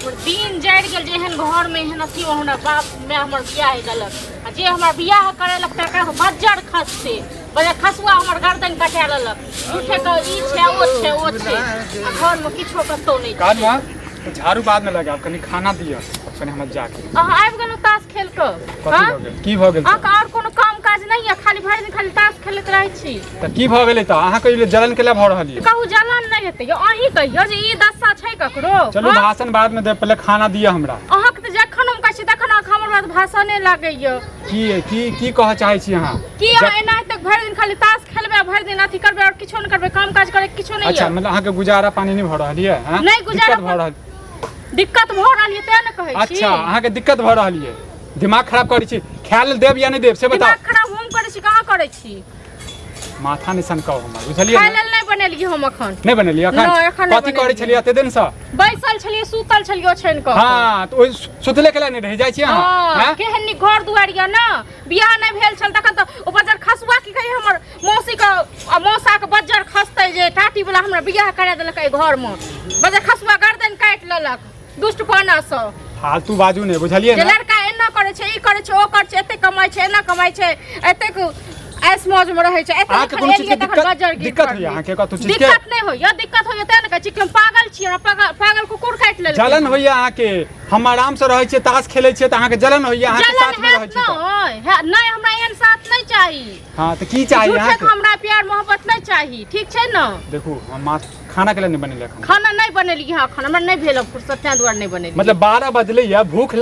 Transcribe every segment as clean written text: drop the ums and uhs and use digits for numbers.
हमर दिन जरि गेल जे एहन घरमे एहन अथी हमरा बाप माय हमर बियाह देलक आ जे हमर बियाह करेलक तकरा बज्जर खसते बज्जर खसुआ हमर गर्दन कटा लेलक झूठे के ई छै ओ छै ओ छै आ घरमे किछो कतौ नहि छै। कहलहुँ हँ, झाड़ू बादमे लगायब, कनि खाना दिअ कनि हमरा जाके। अहाँ आबि गेलहुँ ताश खेल कऽ? कथी हँ? भऽ गेल? की भऽ गेल? अहाँके आओर कोनो काम काज नहि यऽ? खाली भरि दिन खाली ताश खेलैत रहै छी। तऽ की भऽ गेलै? तऽ अहाँ कहियो जलन केला भऽ रहल यऽ? कहू, जलन नहि हेतै यौ? अहीं कहियौ जे ई दशा छै ककरो? चलू। हँ? भाषण बादमे देब, पहिले खाना दिअ हमरा। अहाँके तऽ जखन हम कहै छी तखन अहाँके हमर बात भाषणे लागैए। की की की कहऽ चाहै छी अहाँ? की अहाँ एना तक भरि दिन खाली ताश खेलबै आ भरि दिन अथी करबै आओर किछो नहि करबै, काम काज करै किछो नहि? अच्छा यऽ मतलब अहाँके गुजारा पानी नहि भऽ रहल यऽ? हँ? नहि, गुजारा दिक्कत भऽ रहल, दिक्कत भऽ रहल यऽ तें ने कहै छी। अच्छा, अहाँके दिक्कत भऽ रहल यऽ। दिमाग खराब करै छी। खाय लेल देब या नहि देब से बताउ। दिमाग खराब हम करै छी? कहाँ करै छी? माथा नहि सनकाउ हमर, बुझलियै खाय ने? लेल नहि बनेलियै हम अखन। नहि बनेलियै अखन? नहि, एखन नहि कथी करै बनेलियै। छलियै एते दिनसँ? बैसल छलियै, सुतल छलियै ओछैन कऽ। हँ, तऽ ओहि सुतले के नहि रहि जाइ छी अहाँ? हँ। हैं? केहन नीक घर दुआरि यऽ ने। बियाह नहि भेल छल तखन तऽ ओ बज्जर खसुआ की कही हमर मौसी के आ मौसा के बज्जर खसतै जे टाटी वाला हमरा बियाह करा देलक एहि घर मे। बज्जर खसुआ गर्दन काटि लेलक दुष्टपना सँ। फालतू बाजू नहि, बुझलियै जे ने? लड़का एना करै छै, ई करै छै, ओ करै छै, एतेक कमाइ छै, एना कमाइ छै, एतेक ऐश मौज में रहै छै, एतेक अहाँके जखन कोनो चीजके एलियै तखन दिक्कत बज्जर गिर दिक्कत पड़लै। होइया अहाँके कतहु चीजके? दिक्कत नहि होइया? दिक्कत होइया तें ने कहै छी कि हम पागल छी, हमरा पागल पागल कुकुर काटि लेलकै। जलन होइया अहाँके। हम आराम से रहै छियै, ताश खेलै छियै तऽ अहाँके जलन होइया? अहाँके जलन साथ मे हैत रहै छी तऽ? नहि नहि, हमरा एहन साथ नहि चाही। हँ, तऽ की चाही झूठे अहाँके? हमरा प्यार मोहब्बत नहि चाही, ठीक छै ने? देखू, हम माथ खाना के लिए नहि बनेले एखन। खाना नहि बनेलियै हँ एखन, हमरा नहि भेल फुर्सत, तें दुआरे नहि बनेलियै। मतलब 12 बजलै या भूख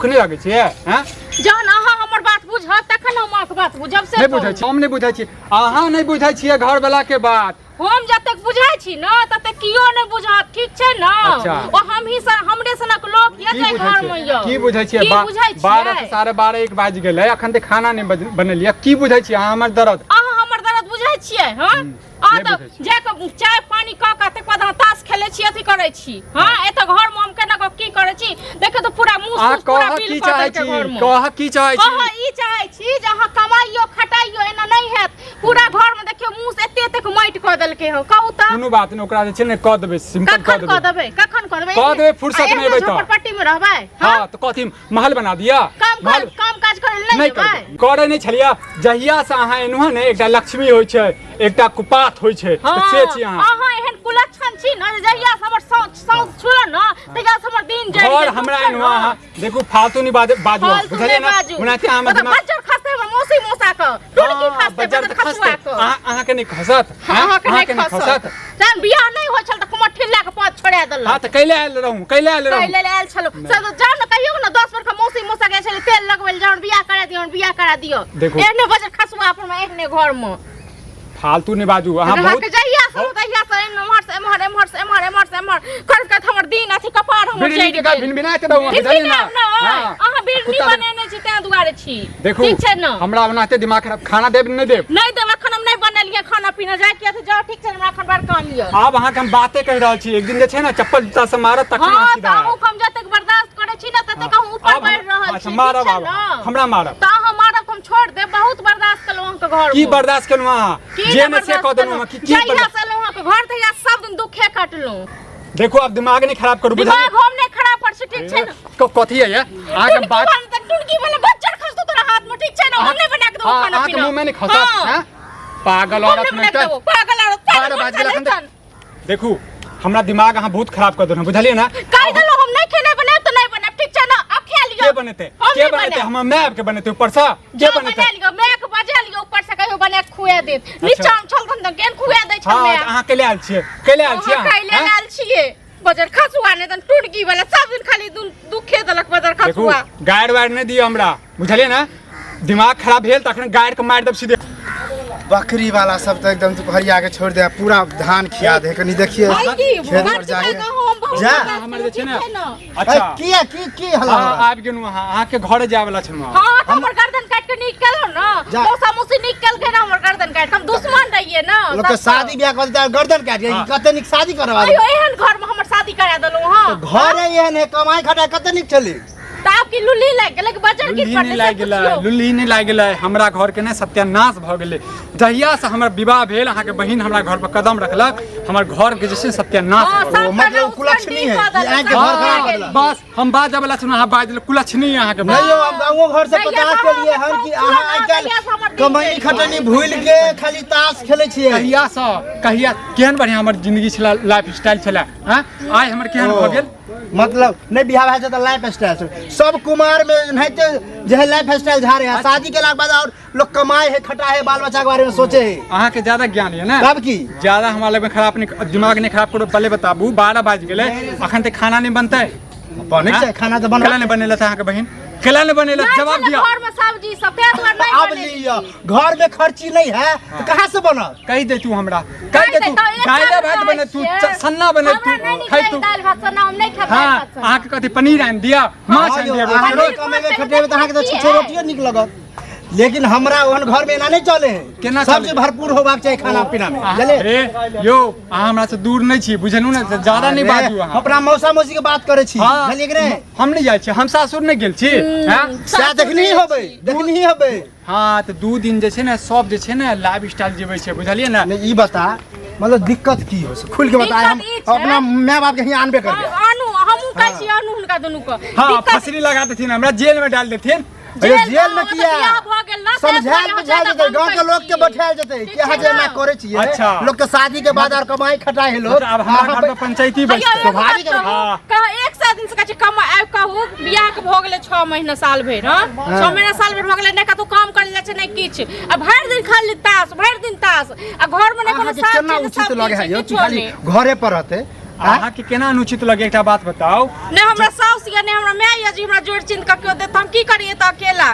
नहि लगै छै? हैं? जहन अहाँ हमर बात बुझब तखन हम अहाँके बात बुझब से नहि कहू। बुझै छी हम, नहि बुझै छी अहाँ, नहि बुझै छियै घर वाला के बात। हम जतेक बुझै छी ने ततेक कियो नहि बुझत, ठीक छै ने? अच्छा। ओ हमही सन, हमरे सनक लोक यऽ की जाहि बुझै घरमे छियै? यऽ। की बुझै छियै? की बुझै छियै? 12 से 12:30 1 बाजि गेलै, अखन तक खाना नहि बनेलियै। की बुझै छियै अहाँ हमर दर्द? अहाँ हमर दर्द बुझै छियै? हँ, अहाँ नहि तऽ बुझै छियै। जा कऽ चाय पानी कऽ कऽ तकर बाद अहाँ ताश खेलै छी, अथी करै छी। हँ, एतऽ घरमे हम केना कऽ की करै छी देखियौ तऽ पूरा मुँह अहाँ सुस पूरा कहऽ बिल की कऽ चाहै देलकै छी? घरमे। कहऽ की चाहै छी? कहऽ ई चाहै छी जे अहाँ कमाइयो खटाइयो, एना नहि हैत। पूरा घरमे देखियौ मुँह से एते एतेक माटि कऽ देलकै हँ। कहू तऽ। कोनो बात नहि, ओकरा जे छै ने कऽ देबै, सिंपल कऽ कखन कऽ देबै। देबै? कखन कऽ देबै? कऽ देबै, फुर्सत मे एबै तऽ। झोपड़पट्टी मे रहबै? हँ, तऽ कथी महल बना दिअ? काम महल काम काज करै लए नहि नहि जेबै? करबै, करै नहि छलियै। जहिया से अहाँ एलहुँ हँ ने, एकटा लक्ष्मी होइ छै, एकटा कुपात होइ छै, तऽ से छी अहाँ। अहाँ एहन कुलक्षण छी ने जे जहिया से हमर साउस साउस छुलल ने तहिया से हमर दिन जरि घर गेल, हमरा ठीक छै एलहुँ ने? अहाँ। देखू, फालतू नहि बाजू बाजू, फालतू बुझलियै नहि ने? बाजू। ओनाहिते अहाँ हमर मतलब दिमाग बज्जर खसतै हमर मौसी मौसा के, टुनकी हँ, खसतै बज्जर बज्जर तऽ खसुआ खसतै। के। अहाँके नहि खसत? हँ? अहाँके अहाँके नहि खसत? जहन बियाह नहि होइ छल तऽ कुमर ठिल्ला के पाँच छोड़ा देलक। हँ, तऽ कैले आयल रहूँ? कैले आयल रहूँ? कहै लेल आयल छलहुँ से तऽ जाउ ने, कहियौ ने। 10 बरखा मौसी मौसा गेल छलै तेल लगबै लए, जहन बियाह करा दियौ, बियाह करा दियौ। देखू। एहने बजर खसुआ अपन एहने घर मे। फालतू नहि बाजू अहाँ बहुत। अहाँके जहिया से तहिया से एम्हर से एम्हर, एम्हर से एम्हर, एम्हर से एम्हर करैत करैत हमर दिन अथी कपार हमर बिढ़नी जरि जकाँ गेल। भिनभिनाइत रहू अहाँ, बुझलियै ने? भिनभिनायब नहि, हँ। अहाँ बिढ़नी कुत्ता बनेने छी तें दुआरे छी। देखू, ठीक छै ने? हमरा ओनाहिते दिमाग खराब। खाना देब नहि देब? नहि देब, एखन हम नहि बनेलियै खाना पीना। जाय किया तऽ जाउ, ठीक छै ने? हमरा एखन बड़ काम यऽ। आब अहाँके हम बाते कहि रहल छी, एक दिन जे छै ने चप्पल जूता से मारत तखन अहाँ हँ, सीधा तऽ अहूँ आयब। हम जतेक बर्दाश्त करै छी ने ततेक अहूँ ऊपर आब बढ़ि रहल अच्छा छी, ठीक मारब छै आब ने? हमरा मारब। तऽ अहाँ मारब तऽ हम छोड़ि देब? बहुत बर्दाश्त केलहुँ अहाँके घर की बर्दाश्त केलहुँ अहाँ? की जे नहि ने से कऽ बर्दाश्त देलहुँ अहाँ, की केलहुँ? की जहिया बर्दाश्त से एलहुँ अहाँके घर तहिया सब दिन दुखे कटलहुँ। देखू, आब दिमाग नहि खराब करू, बुझलियै? दिमाग हम नहि खराब कर छी, ठीक छै ने? कथी है ये अहाँके टुनकी बात? वाला तऽ टुनकी वाला बच्चर खसतो तोरा हाथ में, ठीक छै ने? हम नहि बना के देबो हाँ, खाना अहाँके पीना। मुँह में नहि खसत? हाँ। हैं? पागल हम औरत नहि बना के में देबो पागल औरत पागल 12 बाजि गेल बच्चा एखन तक। नहि। देखू, हमरा दिमाग अहाँ बहुत खराब कऽ देलहुँ, बुझलियै ने? कहि देलहुँ हम नहि खेनाइ बनायब तऽ नहि बनायब, ठीक छै ने? आब खा लिअ। के बनेतै? हम के नहि बनेतै? बनायब। हमर माय के बनेतै ऊपरसँ? के जो बनेतै? बना लिअ, माय के बजा लिअ ऊपर से, कहियो बना के खुआ देत। नीचा हम छल तहन तऽ केहन खुआ दै छल हाँ माय। तऽ अहाँ कैले आयल छियै? कैले आयल छियै अहाँ अहाँ? खाइ लेल हैं? आयल छियै। बजर खसुआ नहि तहन टुटकी वाला सब दिन खाली दुखे देलक बजर देखू, खसुआ। गारि वारि नहि दिअ हमरा, बुझलियै ने? दिमाग खराब भेल तखन गारि के मारि देब सीधे। बकरी वाला सब तऽ एकदम दुपहरिया के छोड़ दे, पूरा धान खिया दे। कनी देखिए भाई की खेत पर बड़ जाके। हम बहुत जा। बर्दाश्त हमर जे छै ने ठीक छै ने? अच्छा। किया की की हल्ला हाँ हो रहल? आबि गेलहुँ अहाँ, अहाँके घरे जाय वाला छलहुँ। हाँ, तऽ हमर गर्दन काटि के नीक केलहुँ ने? जा। मौसा मौसी नीक केलकै ने हमर गर्दन काटि के? हम दुश्मन रहियै ने लोक के सबसँ। शादी ब्याह कर देता गर्दन काट के। हाँ। कते नीक शादी करवा आइयो एहन घर में हमर शादी करा देलहुँ? हाँ, घर एहन है, कमाई खटाई कते नीक चली। तऽ आब कि लुल्ली लागि गेलै कि बजर गिर लुल्ही पड़लै नहि से लागि गेलै, पुछियौ। लुल्ही नहि लागि गेलै। हमरा घर के ने सत्यानाश भऽ गेलै जहिया से हमर विवाह भेल। अहाँके बहिन हमरा घर पर कदम रखलक, हमर घर के जे छै सत्यानाश हँ, भऽ गेल। सब मतलब कना कुलक्षणी उसकंडी है, कऽ कि देलक, आँखि सब घर खराब भए कऽ गेल। देलक। बस हम बाजऽ वाला छलहुँ, अहाँ बाजि देलहुँ। कुलक्षणी अहाँके नहीं यौ, हम गाँवो घर से जहिया पता से केलिए हमर हन कि सासुर अहाँ आयल, आइ तहिया से हमर काल्हि दिन कमैनी गेल। खटनी भूलि के खाली ताश खेलै छियै। कहिया से कहिया केहन बढ़िया हमर जिंदगी छला, लाइफ स्टाइल छला। हाँ, आइ हमर केहन भऽ गेल? मतलब नहीं बियाह भए छै तऽ लाइफ स्टाइल छै सब कुमार में एनाहिते जे है लाइफ स्टाइल झाड़े है। शादी केला के बाद और लोग कमाए है, खटा है, बाल बच्चा के बारे में सोचे है। अहाँके ज्यादा ज्ञान यऽ ने? तब की? ज्यादा हमरा लग में खराब नहीं, दिमाग नहीं खराब करो। पहले बताबू, 12 बाजि गेलै, अखन तक खाना नहीं बनतै? बनै छै खाना तऽ केला बनबै। नहीं बनेलथि अहाँके बहिन? केला नहीं बनेलथि? नहि जवाब छलै दिअ। घरमे सब्जी सब, ताहि दुआरे नहि आब बनेलियै। लिअ, घर में खर्ची नहीं है तऽ कहाँ से बनत? कहि दे तू हमरा, कहि दे तू। तऽ एक दालि साल भात खाइ बने तू, छियै। सन्ना बने तू, हमरा नहि नीक खाइ लागै तू। दालि भात सन्ना, हम नहि खायब दालि हाँ भात सन्ना। अहाँके कथी पनीर आनि दिअ, माछ हाँ आनि यौ, दिअ? अहाँ रोटी नहि कमेबै खटेबै तऽ अहाँके तऽ छुच्छे रोटियो नीक लगत, लेकिन हमरा ओहन घर में एना नहीं चले है। केना सब चले? चीज भरपूर होबाक चाही खाना पीना में, बुझलियै? अरे यौ, अहाँ हमरा से दूर नहीं छी, बुझलहुँ ने? तऽ ज्यादा नहीं अरे, बाजू अहाँ। अपना मौसा मौसी के बात करै छी। हाँ, बुझलियै कि नहि? हम नहीं जाइ छी, हम सासुर नहीं गेल छी। हैं? सएह देखनी होबै, देखनी होबै। हाँ, तऽ 2 दिन जे छै ने सब जे छै ने लाइफ स्टाइल जीबै छै, बुझलियै ने? नहीं, ई बता, मतलब दिक्कत की हो से खुल के बता। हम दिक्कत ई छै- अपना माय बाप के हियाँ आनबे करबै। हाँ, आनू, हमहूँ कहै छी आनू हुनका दुनू के। हाँ, दिक्कत- फसरी लगा देथिन, हमरा जेल में डाल देथिन। अरे जेल में तऽ किया? बियाह भऽ गेल ने, ताहि समझायल दुआरे बुझायल हम जेतै, ज्यादा गाँव के कम लोग के करै छी। बैठायल जेतै ठीक कि अहाँ छै जे एना ने? करै छियै। अच्छा। लोग के शादी के बाद और कमाई खटाई है लोग। मतलब आब हमरा अहाँ घर में पंचायती हैया, बैसतै। एगो बात स्वाभाविक है। कहू, हाँ। कह, 100 दिन से कहै छै कमा आबि कहू, बियाह के भऽ गेलै 6 महीना साल भरि, हँ? 6 महीना साल भरि भऽ गेलै, नहि कतहु काम करै जाइ छै, नहि किछु। आ भरि दिन खाली ताश, भरि दिन ताश। आ घरमे नहि कोनो अहाँके साग केना छै, नहि उचित सब्जी लगे छै, है यौ कि किछो खाली नहि। घरे पर रहतै? अहाँके केना अनुचित लगे, एकटा बात बताउ। नहि हमरा साउस या नहि हमरा माय या जे हमरा जोड़ चिन्ह कऽ केओ देत, हम की करियै तऽ अकेला?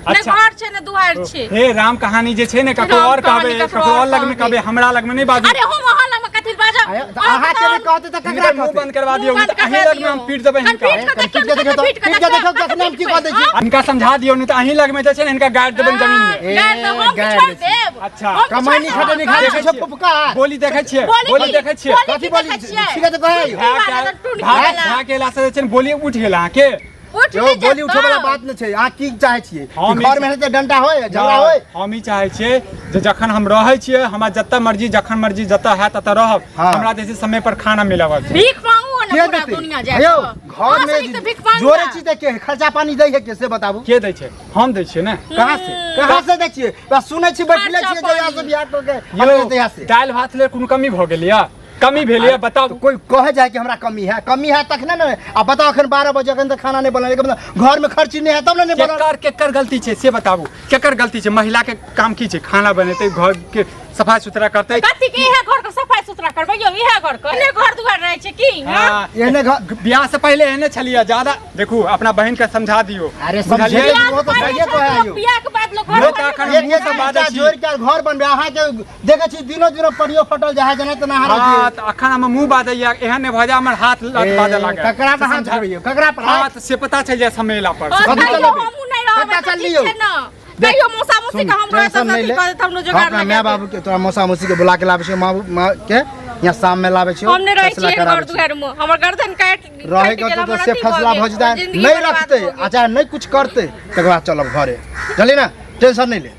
नहि अच्छा। घर छै, नहि दुआरि छै। हे राम कहानी जे छै ने ककरो राम और कहबै, कहानी ककरो ककरो और और लग में कहबै। कहबै, हमरा लग में नहीं बाजू। अरे हम अहाँ लगमे कथी बाजब? आयो, तऽ अहाँके नहि कहतै तऽ ककरा हिनकर मुंह कहतै? बंद करवा दियौ, मुँह बंद अहीं करवा लग में हम दियौ। पीट देबै कन हिनका। पीट कऽ पीट देखियौ के ने, देखियौ तऽ, पीट पीट के देखियौ तखने हम की कऽ दै छी। हिनका समझा दियौ, नहीं तऽ अहीं लग में जे छै ने हिनका गाड़ि देबै जमीन में। गाड़ि देब, हम गाड़ि छोड़ि दै छी। देब। अच्छा। हम कमैनी छोड़ि देब। खटैनी खाली देखै छै छियै। फुफका। बोली देखै छियै, बोली बोली की? देखै छियै। बोली कथी की बोली? देखै छियै? ठीके तऽ कहै। टुनकी वाला, टुनकी भाग वाला। भाग केला से जे छै ने बोली उठि गेल अहाँके। उठ यौ नहि बोली उठे वाला जेतौ। बात नहि छै। अहाँ की चाहै छियै हम कि घर में हेतै डंडा होय, झगड़ा होय? हम ई चाहै छियै जे जखन हम रहै छियै, हमरा जतऽ मर्जी, जखन मर्जी, जतऽ हैत ततऽ रहब। हाँ। हमरा जे छै समय पर खाना मिलाबक छै। भीख मांगू ने के पूरा देतै? दुनिया जाय यौ कऽ। घर अहाँ में सही से भीख मांगू जोड़े ना। छी तऽ के खर्चा पानी दै है के, से बताबू। के दै छै? हम दै छियै ने। कहाँ से, कहाँ से दै छियै? बस सुनै छी, बैठले खर्चा छियै जहिया से पानी। बियाह कऽ के यौ अनलियै तहिया से। दालि भात लेल कोनो कमी भऽ गेल यऽ? कमी भेल यऽ बताउ? तऽ कोइ कहै जाय कि हमरा कमी है, कमी है तखने ने। आ बताउ, एखन 12 बजे, एखन तक खाना नहि बनल, एकर मतलब घर में खर्ची नहि है तब ने नहि बनल। केकर केकर गलती छै से बताबू, केकर गलती छै? महिला के काम की छै? खाना बनेतै, घर के सफाई सुथरा करतै। कथी के इहे घर के सफाई सुथरा करबै यौ? इहे घर के एहने घर दुआर रहै छै की? हाँ? हाँ, एहने घर बियाह से पहिले एहने छलियै ज्यादा। देखू, अपना बहिन के समझा दियौ। अरे बुझलियै? समझे बियाह वो के तऽ पहिले सहिए छै कहै लोक, यौ। बियाह के बाद लोक घर लोक एखन बनबै एक मुँह एक से बाजै ईंटा छी। जोड़ि के घर बनबै। अहाँके देखै छी दिनो दिनो पनियो फटल जाइ है, जेना तेना अहाँ रहै हाँ, छियै। तऽ अखन हमर मुँह बाजैया, एहन नहि भऽ जाय हमर हाथ लत बाजऽ लागै। ककरा पर हाथ धरबै यौ? ककरा पर हाँ हाथ? तऽ से पता चलि जाय समय एला पर। हाँ, कथी तैयो चलेबै? हमहूँ नहि रहबै कतऽ तऽ ठीक चललियौ? छै ने। तैयो मौसा मौसी के हम रहै टेंशन तऽ नहि ले। कऽ देत, हमरो हम जोगाड़ अपना लगा माय देत। बाबू के, तोरा मौसा मौसी के बुला के लाबै छियौ, माँ माँ के यहाँ शाम में लाबै छियौ। हम नहि रहै फैसला छियै घर कराबै छियौ। दुआरि मे, हमर गर्दन काटि रहै काटि के गेल, तऽ हमर से अथी भऽ फैसला गेल, भऽ जेतै, जिंदगी नहि बर्बाद रखतै भऽ गेल। आ चाहे नहि कुछ करतै, तकर बाद चलब घरे, बुझलियै ने? टेंशन नहि ले।